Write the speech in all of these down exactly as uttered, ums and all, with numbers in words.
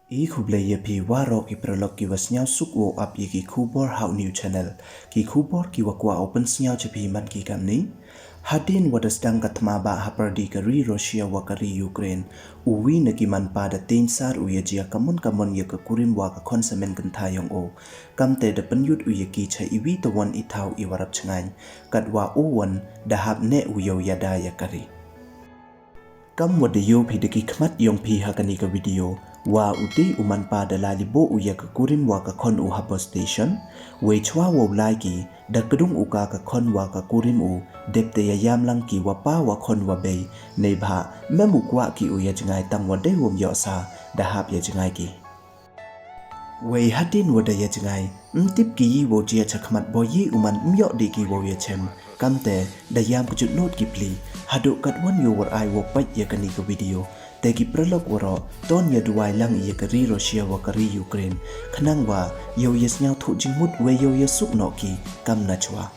I khublei ya phi waroh ki paralok ki wa sniawsuk wow ap ya ki khubor ha u new channel. Ki khubor ki wa kwah u pynsniaw cha phi man ki kamni. Hadien wa da sdang ka thma bah hapyrdi ka ri Russia wa ka ri Ukraine, u wi na ki manpa da tieñ sar u ya jia kamon kamon ya ka kurim wa ka khon samen kynthai yong u. Kamte da pynyut u ya ki cha i wi tawon i thaw i wa rap chngaiñ. Katwa u wan da hap ne u yow yada ya ka ri. Kam wa da yoh phi da ki khmat yong phi ha kani ka video, wa u tei u manpa da lai liboh u ya ka kurim wa ka khon u ha bus station. Wei chwa wow lai ki, da kdung u ka ka khon wa ka kurim u, dep te ya yam lang ki wa pa wa khon wa bei. Neibhah mem u kwah ki u ya jngai, tang wa dei wom yoh sa, da hap ya jngai ki. Wei hadien wa da ya jngai, ym tip ki yi wow jia cha khmat, bo yi u man ym yoh de ki wow ya chem. Kamte da yam kjut not ki pli. Haduh katwon yow war ai wow pait ya kani ka video, te ki paralok waroh, ton ya duwai lang ya ka ri Russia wa ka ri Ukraine, khnang wa yow ya sniawthuh jingmut wei yow ya suk noh ki kam na chwa.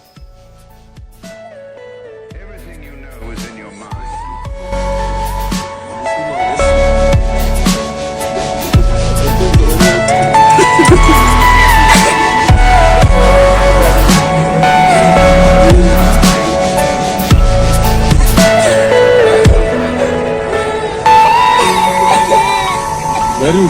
Everything you know is in your mind. Very